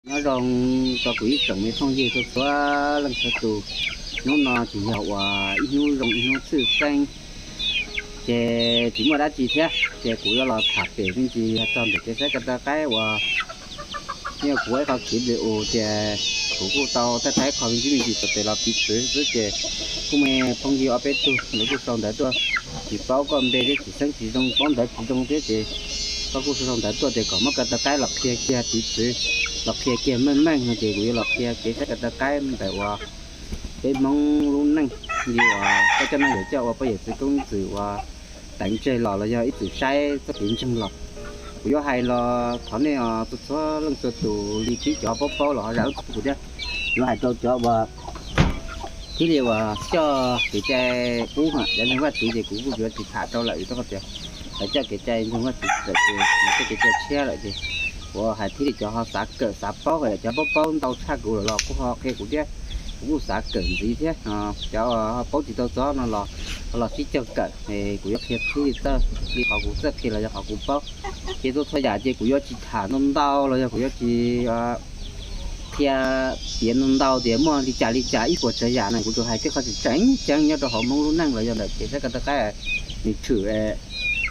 Nyob zoo rau kuv ib tsoom me phooj ywg txhua txhua leej txhua tus. Hnub no tsis yog uas ib hnub zoo ib hnub tshwj xeeb, ces tsis muaj dab tsi thiab, ces kuv yuav los tham pem me ntsis txog ntawm kev saib ko taw qaib uas yog kuv ib qho khiv lis us ces kuv kuj tau thaij thaij qho me ntsis me ntsis txog tes los piv txwv xwb ces kuj muaj phooj ywg ob peb tug lawv kuj sau ntawv tuaj, tsis paub koj npe thiab tsis xeeb tsis zoo paub ntawv tsis zoo thiab ces koj kuj sau ntawv tuaj tias kom muab ko taw qaib los qhia kiag piv txwv, los qhia kiag meej meej no ces kuv yuav los qhia kev saib ko taw qaib ntawm uas peb Hmoob lub neej li uas koj coj noj yawm coj ua poj yawm txwv koob txwm uas teev tseg los los yog ib txwm saib txoj kev ntseeg los. Kuv yuav hais los thov nej txhua txhua leej txhua tus li tib cov paub paub los ho zam lub txim pub thiab. Yuav hais rau cov uas thiaj li uas coj kev cai ub cov ntseeg Vajtswv ces kuv kuj yuav tsis tham rau lawm vim rau qhov tias lawv coj kev cai ntseeg Vajtswv lawm ces lawv coj kev cai tshiab lawm ces kuv hais thiaj li cov ho xav kawm xav paub, cov paub paub ntau tshaj kuv lawm los kuj ho qhia kuv thiab, kuv kuj xav kawm ntxiv thiab. Cov ho paub tsis tau txog no los ho los sib cog kawm, kuv yuav qhia txhij txawj li qhov kuv txawj qhia los yog qhov kuv paub. Ces txhua txhua yam ces kuv yuav tsis tham ntau ntau los yog kuv yuav tsis qhia piav ntau ntau tias muaj li cas li cas ib puas tsav yam no, kuv tsuas hais tej qhov tseem ceeb nyob rau hauv Hmoob lub neej los yog ntawm kev saib ko taw qaib nws tshwm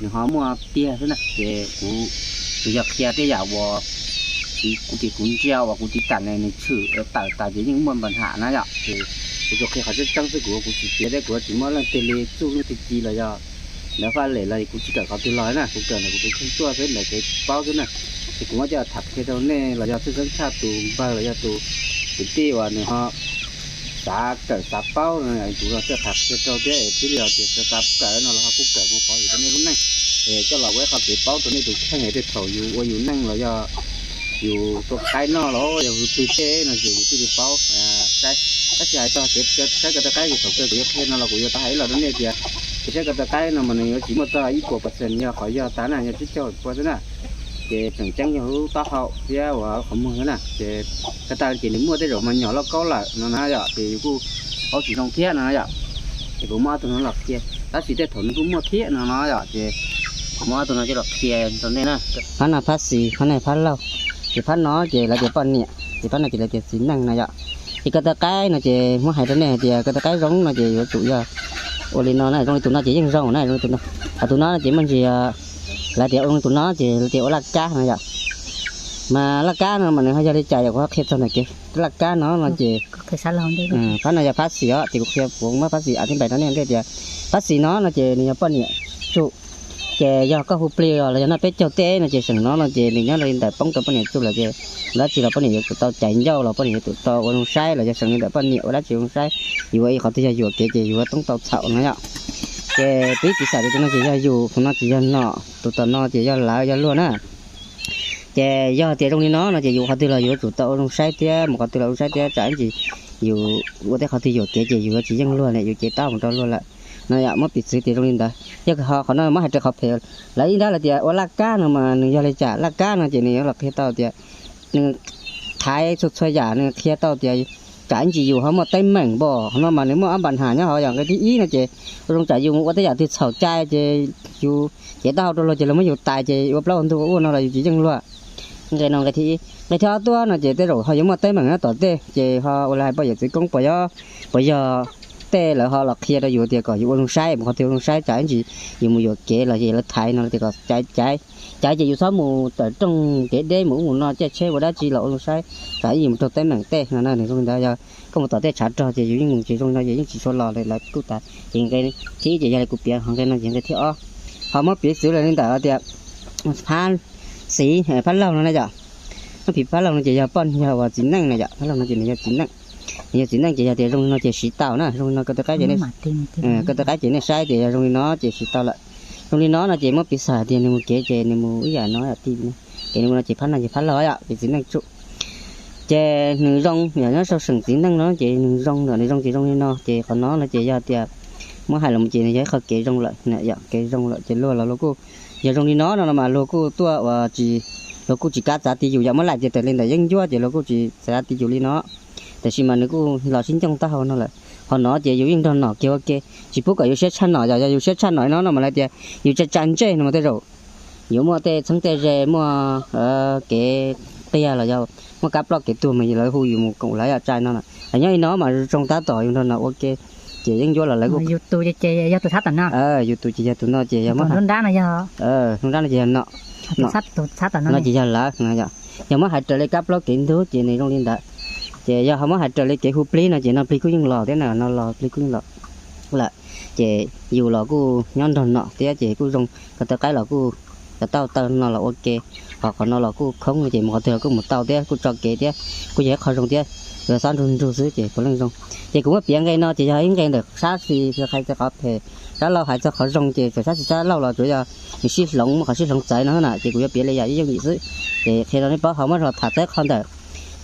nws ho muaj tiag xwb na. Ces kuv tsuas yog qhia tej yam uas kuv tias kuv ntsia uas kuv tiv tam ne nws tshwm tawm tas ces yeej muaj npa nham na yom. Ces kuv tsuas qhia qhov tseeb tseeb xwb, kuv kuv tsis piav thiab kuv tsis muab leej twg li txuj leej twg ci los yog ntawd faj lem los kuv tsis kawm qhov twg los na, kuv kawm ntawm kuv tus kheej tuaj xwb ntawm kev paub xwb na. Ces kuv muab coj tham qhia rau nej los yog tshwj xeeb tshaj tus npawg los yog tus kwv tij uas nws ho xav kawm xav paub no, kuv los coj tham qhia rau thiab thiaj li hais tias xav kawm no los ho kuj kawm mus pov hwm rau nej lub neej, es coj los ua ib qho kev paub rau nej tus kheej es tej thaum yus ua yus neej los yog yus tua qaib noj los yog yus plig tej no ces yus thiaj li paub saib. Tab sis hais txog kev saib ko taw qaib ces thaum kawg kuv yuav qhia no los kuv yuav tau hais ib los rau nej tias kev saib ko taw qaib no mas nws yuav tsis muaj txog ib puas percent yog qhov yog tas na, yog tsib caug pua xwb na. Ces tseem ceeb yog lub taub hau thiab uas qhov muag xwb na. Ces ko taw ces nws muaj tej zaum mas nyom lauj kaub lawm no na yom, ces yus kuj paub tsis zoo thiab no yom. Ces kuv muab ob tug no los qhia, tab sis tej thaum nws kuj muaj thiab no no yom, ces kuv muab ob tug no coj los qhia rau nej na. Phab no phab xis, phab no phab laug. Ces phab no ces lawv tias poj niam, ces phab no ces lawv tias txiv neej no yom. Ces ko taw qaib no ces muab hais rau nej hais tias ko taw qaib zoo no ces yuav tsum yog ua li no na, zoo li tus no ces yeej zoo na, zoo li tus no. Ho tus no ces muaj ntsis lawv tias ua zoo li tus no ces lawv tias ua laj kab no yom. Mas laj kab no mas nws ho yog li cas yom, kuv ho qhia txog ntawm kev laj kab no no ces phab no yog phab xis os, ces kuv qhia kuv muab phab xis a thib npaim rau nej ntej tias phab xis no no ces nws yog poj niam tsuj. Ces yog koj hu plig los yog noj peb caug tej no ces seem no no ces nws nyob li ntawm poob rau poj niam tsuj lawm ces dab tsi los poj niam yuav tsum tau caiv ncauj los poj niam yuav tsum tau ua zoo saib los yog seem li ntawm poj niam ua dab tsi zoo saib, yus ua ib qhov twg yog yuam kev ces yus ua toob tau txhaum no yom. Ces peb piv xam tias tus no ces yog yus, tus no tsis yog nom, tus tom no ces yog lawv yog luag na. Ces yog tias zoo li no no ces yus qhov twg los yuav tsum tau ua zoo saib thiab mus qhov twg los zoo saib thiab tsam ib ntsis yus ua tej qhov twg yuam kev ces yus yuav tsis yeej luag li, yus cev taub hau mus rau luag lawm no yom. Muab piv txwv tias zoo li ntawd. Yog ho qhov no muab hais raws qhov phem, lawv ib nrab lawv tias ua laj kab no mas nws yog li cas, laj kab no ces nws yuav los qhia tau tias nws thaiv txhua txhua yam nws qhia tau tias tsam ib ntsis yus ho muaj teeb meem npaum no mas nws muaj ob npa nham nyob hauv yom. Nqe thib ib no ces ua zoo tsam yus mus ua tej yam twg txhaum cai ces yus cev taub hau rau luag ces luag muab yus tais ces ua plaub ua ntug ua ua no los yus tsis yeej luag. Nqe no nqe thib ib. Nqe thib ob tuaj no ces tej zaum ho yuav muaj teeb meem nyob tom tej ces ho ua li hais poj yawm txwv koob puas yog, puas yog tej lawv ho los qhia rau yus tias kom yus ua zoo saib, mus qhov twg ua zoo saib tsam ib ntsis yus mus yuam kev los ces lawv thaiv no los tias kom caiv caiv, caiv ces yus txhob mus tawm rooj kev deb mus ub mus no caij tsheb ua dab tsi los ua zoo saib tsam ib yus mus raug teeb meem tej no na. Nws zoo li ntawd, yog koj mus tom tej tshav rog ces yus yeej mus tsis zoo no ces yeej tsis tshua los li lawv kuj tas. Ces nqe thib ib ces yog li kuv piav, ho nqe no ces nqe thib ob. Ho muab piv txwv li ntawm tias phab xis, phab laug no na yom. Muab piv phab laug no ces yog poj, yog uas txiv neej na yom, phab laug no ces nws yog txiv neej. Nws yog txiv neej ces yog tias zoo li no ces siv tau na, zoo li no ko taw qaib ces, ko taw qaib ces nej saib tias yog zoo li no ces siv tau lawm. Zoo li no no ces muab piv xam tias nws mus kev ces nws mus ib yam no yom, tij ces nws mus no ces phab no ces phab laug yom, ces txiv neej tsuj. Ces nws zoo yom, nyob sau seem txiv neej no ces nws zoo, nws zoo ces zoo li no ces qhov no no ces yog tias muab hais los ces nws yog ib qho kev zoo lawm, yom, kev zoo lawm ces luag los luag kuj, yog zoo li no no mas luag kuj tuaj uas tsis, luag kuj tsis kav txav ti yus, yog muab laim tias raws li ntawm yeeb ncuab ces luag kuj tsis txav ti yus li no. Tab sis mas nws kuj los sib ncooj taub hau no lawm. Qhov no ces yus yeej nrog nom kiag ua ke, tsis pub kom yus siab tshaj nom, yog yog yus siab tshaj nom no no mas lawv tias yus tsa tsa ntsej no mas tej zaum yuav muaj tej txheeb tej ze, muaj kev qias los yog muaj kab ploj kev tuag mas lawv hu yus mus koom lawv yam tsaij no na. Nyob li no mas zoo tab tom yus nrog no ua ke, ces yeeb ncuab los lawv kuj, yus tus ces yog tus thab tom no, yus tus ces yog tus no ces yog, hnub nrab no ces yog no, no ces yog lawv. Yog muab hais raws li kab ploj kev ntug ces nws zoo li ntawd. Ces yog ho muab hais raws li kev hu plig no ces no plig kuj yeej los thiab na, no los plig kuj yeej los lawm. Ces yus los kuj nyob nrog no thiab ces kuj zoo, ko taw qaib los kuj cov tauj taw no los ua ke, ho qhov no los kuj khoob no ces mus qhov twg los kuj mus tau thiab kuj tso kev thiab, kuj yog ib qho zoo thiab. Yus xob nrug nrug xwb ces puav leej zoo. Ces kuv muab piav nqe no ces yog ib nqe ntawm sab xis qhia txog qhov phem, sab laug hais txog qhov zoo ces txawm sab xis sab laug los tsuav yog nws sib hloov, muaj qhov sib hloov txawv no na, ces kuv yuav piav li yam yooj yim xwb. Ces qhia rau nej paub ho muab los tham txog qhov ntawm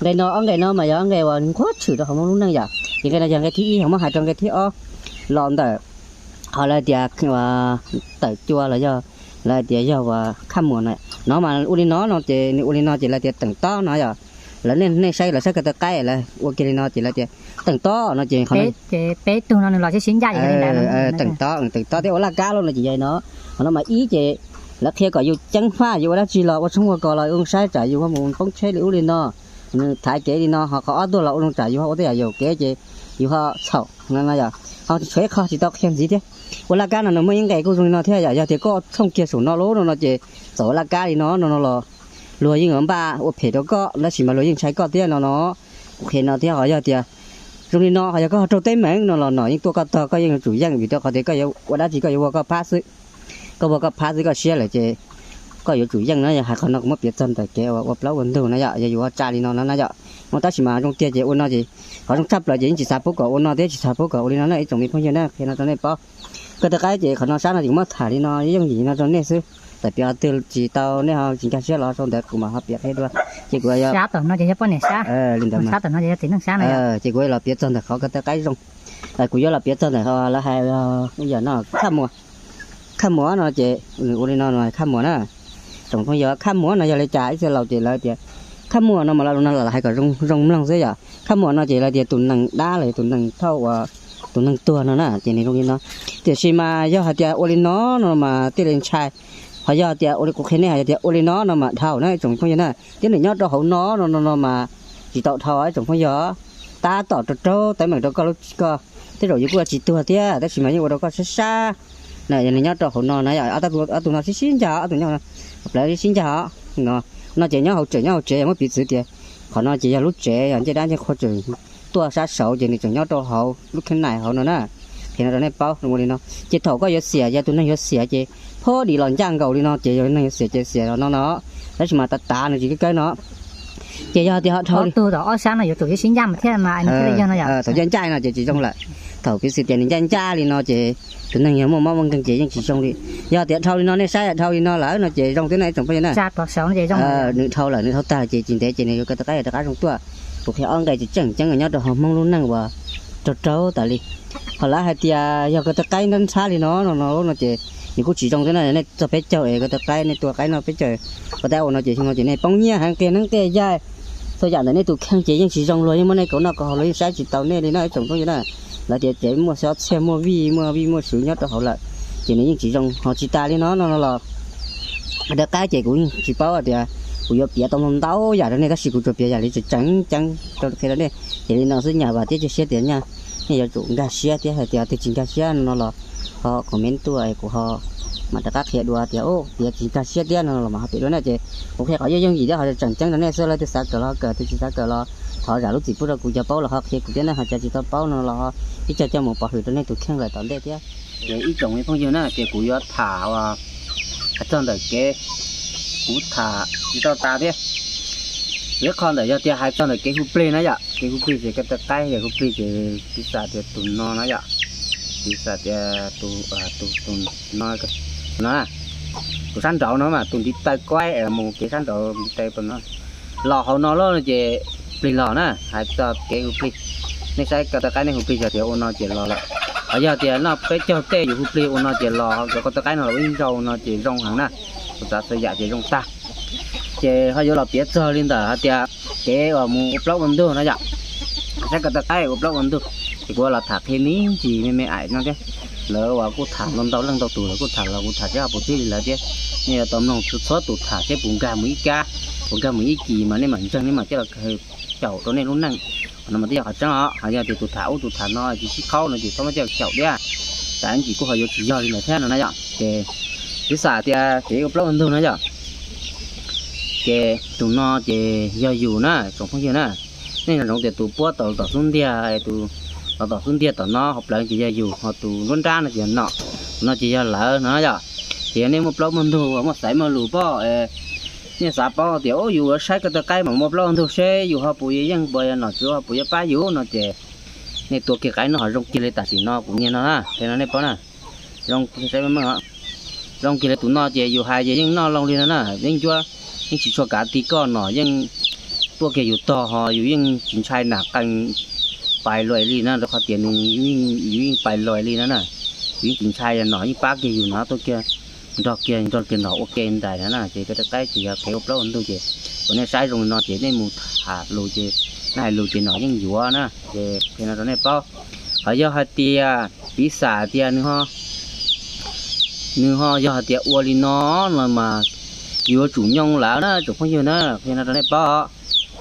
nqe no, ob nqe no mas yog ob nqe uas nqhuab tshwm rau hauv Hmoob lub neej yom. Ces nqe no yog nqe thib ib, ho muab hais rau nqe thib ob los ntawm qhov lawv tias tawm cua los yog lawv tias yog uas khaj muas no. No mas ua li no no ces nws ua li no ces lawv tias teem tob no yom. Lawv nej saib, lawv saib ko taw qaib lawv ua kiag li no ces lawv tias teem tob no ces qhov no, teem tob, teem tob thiab ua laj kab los no ces yog li no. Qhov no mas ib ces lawv qhia kom yus ceev faj, yus ua dab tsi los ua tshoob ua kos los ua zoo saib tsam yus ho mus poob tsheb li ub li no, nws thaiv kev li no, ho qhov ob tuaj los ua zoo tsam yus ho ua tej yam yaum kev ces yus ho txhaum no no yom. Ho tshuav ib qho tsis tau qhia ntxiv thiab. Ua laj kab no nws muaj ib nqe kuj zoo li no thiab yom, yog tias koj thooj kiag saum no lawm no no ces txawm ua laj kab li no no no los luag yeej yuav npaj ua phem rau koj tab sis mas luag yeej ntshai koj thiab no no. Kuv qhia no thiab ho yog tias zoo li no ho yog koj ho raug teeb meem no los nom yeej tuaj koj tog, koj yeej yuav tsum yeej vim rau qhov tias koj yuav ua dab tsi koj yuav vua koj phab xwb. Koj vua koj phab xwb, koj siab lawm ces koj yuav tsum yeej na. Yog hais qhov no kuv muab piav txog ntawm kev ua plaub ua ntug na yom, yog yus ua tsa li no na yom. Tab sis mas zoo tiag ces ua no ces qhov zoo tshaj plaws ces yeej tsis xav pub kom ua no thiab tsis xav pub kom ua li no na ib tsoom me phooj ywg na, qhia no rau nej paub. Ko taw qaib ces qhov no sab no ces kuv muab tham li no yooj yim no rau nej xwb. Tawm piav qhov twg tsis tau nej ho tsis nkag siab los sau ntawv kuv mam ho piav qhia dua. Ces kuv li ntawd, ces kuv los piav txog ntawm qhov ko taw qaib zoo. Kuv yuav los piav txog ntawm lawv hais yam no khaj muas. Khaj muas no ces nws ua li no, khaj muas na. Tsoom phooj ywg, khaj muas no yog li cas? Ib txhia laus ces lawv tias khaj muas no mas lawv hais kom zoo mloog xwb yom. Khaj muas no ces lawv tias tus neeg dab los yog tus neeg thauj uas tus neeg tuag no na ces nws zoo li no. Tiam sis mas yog hais tias ua li no no mas thiaj li ntshai. Ho yog tias ua li kuv qhia nej, yog tias ua li no no mas dhau na tsoom phooj ywg na, thiab nws nyob rau hauv no no no no mas tsis tau dhau tsoom phooj ywg. Tab tom rau raug teeb meem rau koj lub, koj tej zaum yus kuj tsis tuag thiab tab sis mas yeej ua rau koj sab sab. Yog nws nyob rau hauv no na yom, ob tug no sib sib ncag, ob tug nyob plawv sib sib ncag os. No ces nyob hauv tsev, nyob hauv tsev yog muab piv txwv tias qhov no ces yog lub tsev, yog ncej dab ncej qhua tseem tuaj sab saud ces nws tseem nyob rau hauv lub kheeb nais hauv no na. Qhia no rau nej paub ua li no. Ces thaum koj yuav xiam, yog tus neeg yuav xiam ces phab dim los ncaj nkaus li no ces yog neeg yuav xiam ces xiam los no no, tab sis mas tav tav nws tsis kawg kawg no. Ces yog tias ho dhau li, thaum ncaj ncaj no ces tsis zoo lawm. Thaum piv xwv tias nws ncaj ncaj li no ces tus neeg yog muaj mob muaj nkeeg ces yeej tsis zoo li. Yog tias dhau li no, nej saib dhau li no lawm no ces zoo thiab na ib tsoom phooj ywg na. Nws dhau lawm, nws dhau tag ces tsis ntev ces nws yuav ko taw qaib rov qab zoo tuaj. Kuv qhia ob nqe tseem ceeb nyob rau hauv Hmoob lub neej uas raug raug tas li. Ho lawv hais tias yog ko taw qaib nrab ntxhab li no no no no ces nws kuj tsis zoo thiab na. Nej txog peb caug es ko taw qaib, nej tua qaib noj peb caug, ko taw ua no ces xyoo no ces nej poob nyiaj heev, qias neeb qias yaig, txhua yam ntawm nej tus kheej ces yeej tsis zoo, luag yeej muab nej kaus noj kaus haus, luag yeej saib tsis taus nej li na ib tsoom phooj ywg na. Lawv tias tsev muaj xob txhiaj, muaj vij muaj vij muaj sub nyob rau hauv lawm ces nws yeej tsis zoo. Ho tsis tas li no no no los, ko taw qaib ces kuv tsis paub tias kuv yuav piav tau ntau yam rau nej tab sis kuv tsuas piav yam li tseem ceeb rau qhia rau nej. Ces li no xwb, nyaj vam thiab cia siab tias nyaj nej yuav tsum nkag siab thiab hais tias tus tsis nkag siab no los ho comment tuaj es kuv ho mam rov qab qhia dua tias piav tsis nkag siab thiab no los mam ho piav dua na. Ces kuv qhia qhov yooj yooj yim thiab ho tseem ceeb rau nej xwb, leej twg xav kawm los ho kawm, tus tsis xav kawm los thov zam lub txim pub rau kuv, cov paub los ho qhia kuv thiab nej, ho cov tsis tau paub no los ho ib co coj mus pov hwm rau nej tus kheej lawm tom ntej thiab. Ces ib tsoom me phooj ywg na, ces kuv yuav tham hais txog ntawm kev, kuv tham tsis tau tas thiab. Ib qho ntawm yog tias hais txog ntawm kev hu plig na yom, kev hu plig ces ko taw qaib yog hu plig ces piv xam tias tus no no yom, piv xam tias tus, tus no, tus sab nraud no mas tus ntiv taw qaib mus kev sab nraud ntiv taw no los hauv no lawm ces plig los na. Hais txog kev hu plig, nej saib ko taw qaib nej hu plig yog tias ua no ces los lawm. Ho yog tias noj peb caug tej yus hu plig ua no ces los, cov ko taw qaib no los ib nrau no ces zoo heev na. Kuv xav xav yam ces zoo tag. Ces ho yuav los piav txog li ntawm hais tias kev uas mus ua plaub ua ntug no yom. Saib ko taw qaib ua plaub ua ntug, ces kuv los tham qhia me ntsis me me aim no thiab. Lawv uas kuj tham ntau ntau leej ntau tus lawv kuj tham los kuv tham tsis ho puv tib li lawv thiab. Nej yuav tau mloog txhua tus tham thiab puas nkag mus ib kab. puas nkag mus ib kis mas nej mam ntseeg, nej mam coj los kawg xyaum rau nej lub neej. Qhov no mas twb yog qhov tseeb os. Hos yog tias tus tham ub tus tham no tsis sib qhaub no ces txhob muab coj xyaum thiab, tam ib ntsis kuj ho yuav tsis yog li ntawd thiab no na yom. Ces piv xam tias kev ua plaub ua ntug no yom, ces tus no ces yog yus na tsoom phooj ywg na. Nej nco ntsoov tias tus puab tau los tom xub ntiag, tus los tom xub ntiag tom no hauv plawv ces yog yus, ho tus nruab nrab no ces yog nom, tus no ces yog lawv no yom. Ces yog nej muaj plaub muaj ntug, muaj xaiv muaj lus pom, nej xav paub tias yus yuav saib ko taw qaib mas muaj plaub ua ntug seb yus ho puas yuav yeej, puas yog nom tswv ho puas yuav pab yus no ces nej tua kiag qaib no ho zoo kiag li tam sim no kuv niag no na, qhia rau nej paub na. Zoo kiag, saib meej meej os. Zoo kiag li tus no ces yus hais ces yeej noj loo li no na, yeej ncuab, yeej tsis tshua kav ti koj, nom yeej tuaj kiag yus tog, ho yus yeej tsis ntshai nam qee pais luas li na, rau qhov tias nws, yus yeej pais luas li no na. Yus yeej tsis ntshai, nom yeej pab kiag yus no tuaj kiag, nrog kiag, nrog kiag nom ua ke ntais no na. Ces kev rau qaib ces yog kev ua plaub ua ntug ces kom nej saib zoo li no ces nej mus tham lus ces, nej hais lus ces nom yeej yuav na. Ces qhia no rau nej paub. Ho yog hais tias piv xam tias nws ho, nws ho yog hais tias ua li no no mas yus yuav tsum nyoo lawm na tsoom phooj ywg na, qhia no rau nej paub.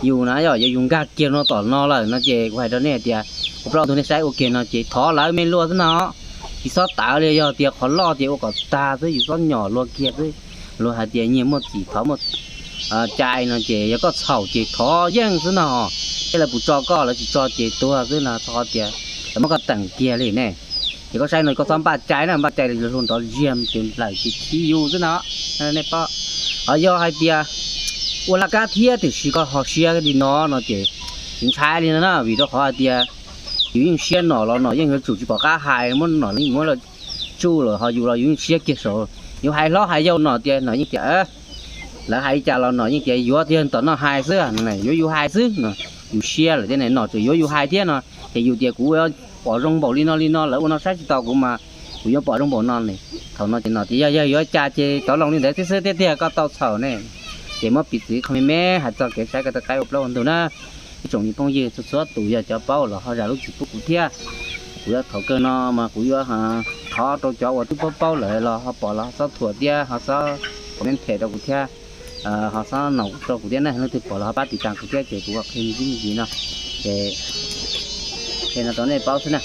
Yus na yog, yog yus nkag kiag no tom no lawm no ces kuv hais rau nej hais tias ua plaub ua ntug nej saib ua kiag no ces thov lawv me luag xwb no, tsis txhob tawv li. Yog tias qhov loj ces ua kom tag xwb, yus txhob nyom luag kiag xwb. Luag hais tias nyias muaj txim thov muaj cai no ces yog koj txhaum ces thov yeej xwb no. Thiab lawv puas tso koj, lawv tsis tso ces tuag xwb no, txhob tias lawv muab koj teem kiag li ne. Ces koj saib no koj txhob npaj cai na, npaj cai hlua nrov ziag ces nplawm ces khib yus xwb no. Nej paub, ho yog hais tias ua laj kab thiab tiam sis koj ho siab li no no ces tsis ntshai li no na, vim rau qhov hais tias yus yeej siab nom los nom yeej yuav tsum tsis pom qab hais, muab nom yeej muab los tsuj lawm, ho yus los yus yeej siab kiag saud. Yus hais hlob hais yau nom tias nom yeej tias, lawv hais li cas los nom yeej tias yuav tiag tom no hais xwb, yuav yus hais xwb no. Yus siab lawm thiab ne, nom tseem yuav yus hais thiab no. Ces yus tias kuv pom zoo npaum li no li no, lawv ua no saib tsis tau kuv mas kuv yuav pom zoo npaum no ne. Thaum no ces nom tias yog, yog yuav cas ces tov loo li ntawd xwb xwb thiab tiag, koj tau txhaum ne. Ces muab piv txwv qhov me me hais txog kev saib ko taw qaib ua plaub ua ntug na. Ib tsoom phooj ywg txhua txhua tus yog cov paub los ho zam lub txim pub kuv thiab. Kuv yuav thaum kawg no mas kuv yuav thov rau cov uas twb paub paub lawm los ho pom los ho txhob thuam thiab ho txhob comment rau kuv thiab, ho txhob naum rau kuv thiab ne. Leej twg pom los ho pab tiv tas kuv thiab ces kuv qhia me ntsis me ntsis no. Ces qhia no rau nej paub xwb na.